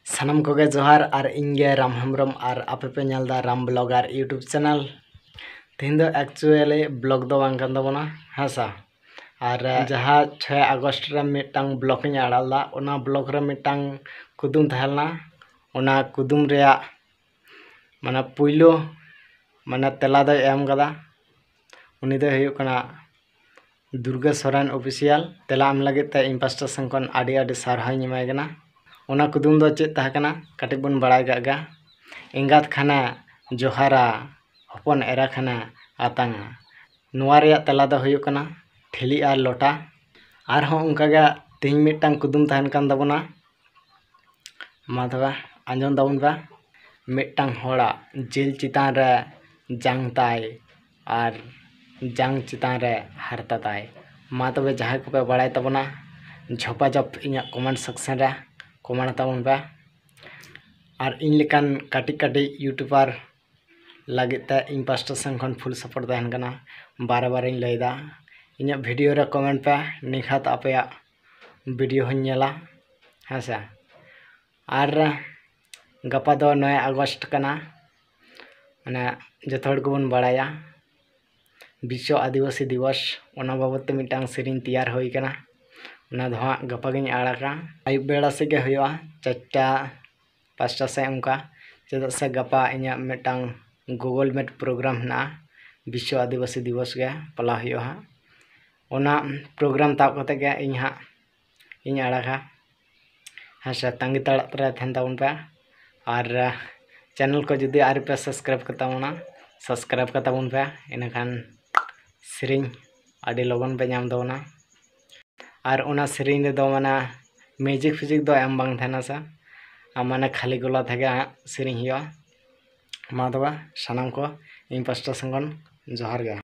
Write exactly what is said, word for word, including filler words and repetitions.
ᱥᱟᱱᱟᱢ ᱠᱚᱜᱮ ᱡᱚᱦᱟᱨ, ᱟᱨ ᱤᱧ ᱜᱮ ᱨᱟᱢ ᱦᱮᱢᱵᱨᱚᱢ, ᱟᱨ ᱟᱯᱮ ᱯᱮ ᱧᱮᱞ ᱮᱫᱟ ᱨᱟᱢ ᱵᱞᱚᱜᱟᱨ YouTube ᱪᱮᱱᱮᱞ᱾ ᱛᱮᱦᱮᱧ ᱫᱚ actually ᱵᱞᱚᱜ ᱫᱚ ᱵᱟᱝ ᱠᱟᱱ ᱛᱟᱵᱚᱱᱟ, ᱦᱮᱸ ᱥᱮ᱾ ᱟᱨ ᱡᱟᱦᱟᱸ ᱪᱷᱚᱭ ᱟᱜᱚᱥᱴ ᱨᱮ ᱢᱤᱫᱴᱟᱝ ᱵᱞᱚᱜ ᱤᱧ ᱟᱲᱟᱜ ᱞᱮᱫᱟ, ᱚᱱᱟ ᱵᱞᱚᱜ ᱨᱮ ᱢᱤᱫᱴᱟᱝ ᱠᱩᱫᱩᱢ ᱛᱟᱦᱮᱸ ᱞᱮᱱᱟ᱾ ᱚᱱᱟ ᱠᱩᱫᱩᱢ ᱨᱮᱭᱟᱜ ᱢᱟᱱᱮ ᱯᱩᱭᱞᱩ ᱢᱟᱱᱮ ᱛᱮᱞᱟ ᱫᱚᱭ ᱮᱢ ᱠᱟᱫᱟ, ᱩᱱᱤ ᱫᱚᱭ ᱦᱩᱭᱩᱜ ᱠᱟᱱᱟ ᱫᱩᱨᱜᱟ ᱥᱚᱨᱮᱱ ᱚᱯᱷᱤᱥᱤᱭᱟᱞ᱾ ᱛᱮᱞᱟ ᱮᱢ ᱞᱟᱹᱜᱤᱫ ᱛᱮ ᱤᱧ ᱯᱟᱥᱴᱟ ᱥᱮᱱ ᱠᱷᱚᱱ ᱟᱹᱰᱤ ᱟᱹᱰᱤ ᱥᱟᱨᱦᱟᱣ ᱤᱧ ᱮᱢᱟᱭ ᱠᱟᱱᱟ᱾ ᱚᱱᱟ ᱠᱩᱫᱩᱢ ᱫᱚ ᱪᱮᱫ ᱛᱟᱦᱮᱸ ᱠᱟᱱᱟ, ᱠᱟᱹᱴᱤᱡ ᱵᱚᱱ ᱵᱟᱲᱟᱭ ᱠᱟᱜ ᱜᱮ᱾ ᱮᱸᱜᱟᱛ ᱠᱷᱟᱱᱮ ᱡᱚᱦᱟᱨᱟ, ᱦᱚᱯᱚᱱ ᱮᱨᱟ ᱠᱷᱟᱱᱮ ᱟᱛᱟᱝᱟ᱾ ᱱᱚᱣᱟ ᱨᱮᱭᱟᱜ ᱛᱮᱞᱟ ᱫᱚ ᱦᱩᱭᱩᱜ ᱠᱟᱱᱟ ᱴᱷᱤᱞᱤ ᱟᱨ ᱞᱚᱴᱟ᱾ ᱟᱨᱦᱚᱸ ᱚᱱᱠᱟᱜᱮ ᱛᱮᱦᱮᱧ ᱢᱤᱫᱴᱟᱝ ᱠᱩᱫᱩᱢ ᱛᱟᱦᱮᱱ ᱠᱟᱱ ᱛᱟᱵᱚᱱᱟ᱾ ᱢᱟ ᱛᱚᱵᱮ ᱟᱸᱡᱚᱢ ᱛᱟᱵᱚᱱ ᱯᱮ᱾ ᱢᱤᱫᱴᱟᱝ ᱦᱚᱲᱟᱜ ᱡᱤᱞ ᱪᱮᱛᱟᱱ ᱨᱮ ᱡᱟᱝ ᱛᱟᱭ ᱟᱨ ᱡᱟᱝ ᱪᱮᱛᱟᱱ ᱨᱮ ᱦᱟᱨᱛᱟ ᱛᱟᱭ᱾ ᱢᱟ ᱛᱚᱵᱮ ᱡᱟᱦᱟᱸᱭ ᱠᱚᱯᱮ ᱵᱟᱲᱟᱭ ᱛᱟᱵᱚᱱᱟ, ᱡᱷᱚᱯᱟᱡᱷᱚᱯ ᱤᱧᱟᱹᱜ comment section ᱨᱮ comment ᱛᱟᱵᱚᱱ ᱯᱮ᱾ ᱟᱨ ᱤᱧ ᱞᱮᱠᱟᱱ ᱠᱟᱹᱴᱤᱡ ᱠᱟᱹᱴᱤᱡ YouTuber ᱞᱟᱹᱜᱤᱫ ᱛᱮ ᱤᱧ ᱯᱟᱥᱴᱟ ᱥᱮᱱ ᱠᱷᱚᱱ full support ᱛᱟᱦᱮᱱ ᱠᱟᱱᱟ᱾ ᱵᱟᱨᱮ ᱵᱟᱨᱮᱧ ᱞᱟᱹᱭᱫᱟ, ᱤᱧᱟᱹᱜ video ᱨᱮ comment ᱯᱮ, ᱱᱤᱦᱟᱹᱛ ᱟᱯᱮᱭᱟᱜ video ᱦᱚᱸᱧ ᱧᱮᱞᱟ, ᱦᱮᱸ ᱥᱮ᱾ ᱟᱨ ᱜᱟᱯᱟ ᱫᱚ ᱱᱚᱭ ᱟᱜᱚᱥᱴ ᱠᱟᱱᱟ, ᱢᱟᱱᱮ ᱡᱚᱛᱚ ᱦᱚᱲ ᱜᱮᱵᱚᱱ ᱵᱟᱲᱟᱭᱟ ᱵᱤᱥᱥᱚ ᱟᱹᱫᱤᱵᱟᱹᱥᱤ ᱫᱤᱵᱚᱥ᱾ ᱚᱱᱟ ᱵᱟᱵᱚᱫ ᱛᱮ ᱢᱤᱫᱴᱟᱝ ᱥᱮᱨᱮᱧ ᱛᱮᱭᱟᱨ ᱦᱩᱭ ᱠᱟᱱᱟ, ᱚᱱᱟ ᱫᱚ ᱦᱟᱸᱜ ᱜᱟᱯᱟ ᱜᱤᱧ ᱟᱲᱟᱜᱟ᱾ ᱟᱹᱭᱩᱵ ᱵᱮᱲᱟ ᱥᱮᱫ ᱜᱮ ᱦᱩᱭᱩᱜᱼᱟ, ᱪᱟᱨᱴᱟ ᱯᱟᱸᱪᱴᱟ ᱥᱮᱫ ᱚᱱᱠᱟ, ᱪᱮᱫᱟᱜ ᱥᱮ ᱜᱟᱯᱟ ᱤᱧᱟᱹᱜ ᱢᱤᱫᱴᱟᱝ Google Meet program ᱦᱮᱱᱟᱜᱼᱟ, ᱵᱤᱥᱥᱚ ᱟᱹᱫᱤᱵᱟᱹᱥᱤ ᱫᱤᱵᱚᱥ ᱜᱮ ᱯᱟᱞᱟᱣ ᱦᱩᱭᱩᱜᱼᱟ ᱦᱟᱸᱜ᱾ ᱚᱱᱟ program ᱛᱟᱵ ᱠᱟᱛᱮ ᱜᱮ ᱤᱧ ᱦᱟᱸᱜ ᱤᱧ ᱟᱲᱟᱜᱟ᱾ ᱦᱮᱸ ᱥᱮ, ᱛᱟᱺᱜᱤ ᱛᱟᱲᱟᱜ ᱨᱮ ᱛᱟᱦᱮᱱ ᱛᱟᱵᱚᱱ ᱯᱮ᱾ ᱟᱨ channel ᱠᱚ ᱡᱩᱫᱤ ᱟᱹᱣᱨᱤ ᱯᱮ subscribe ᱠᱟᱛᱟ ᱵᱚᱱᱟ, subscribe ᱠᱟᱛᱟ ᱵᱚᱱ ᱯᱮ, ᱤᱱᱟᱹᱠᱷᱟᱱ ᱥᱮᱨᱮᱧ ᱟᱹᱰᱤ ᱞᱚᱜᱚᱱ ᱯᱮ ᱧᱟᱢ ᱛᱟᱵᱚᱱᱟ᱾ ᱟᱨ ᱚᱱᱟ ᱥᱮᱨᱮᱧ ᱨᱮᱫᱚ ᱢᱟᱱᱮ music ᱯᱷᱤᱭᱩᱡᱤᱠ ᱫᱚ ᱮᱢ ᱵᱟᱝ ᱛᱟᱦᱮᱱᱟ ᱥᱮ, ᱟᱨ ᱢᱟᱱᱮ ᱠᱷᱟᱹᱞᱤ ᱜᱚᱞᱟ ᱛᱮᱜᱮ ᱦᱟᱸᱜ ᱥᱮᱨᱮᱧ ᱦᱩᱭᱩᱜᱼᱟ᱾ ᱢᱟ ᱛᱚᱵᱮ ᱥᱟᱱᱟᱢ ᱠᱚ ᱤᱧ ᱯᱟᱥᱴᱟ ᱥᱮᱱ ᱠᱷᱚᱱ ᱡᱚᱦᱟᱨ ᱜᱮ᱾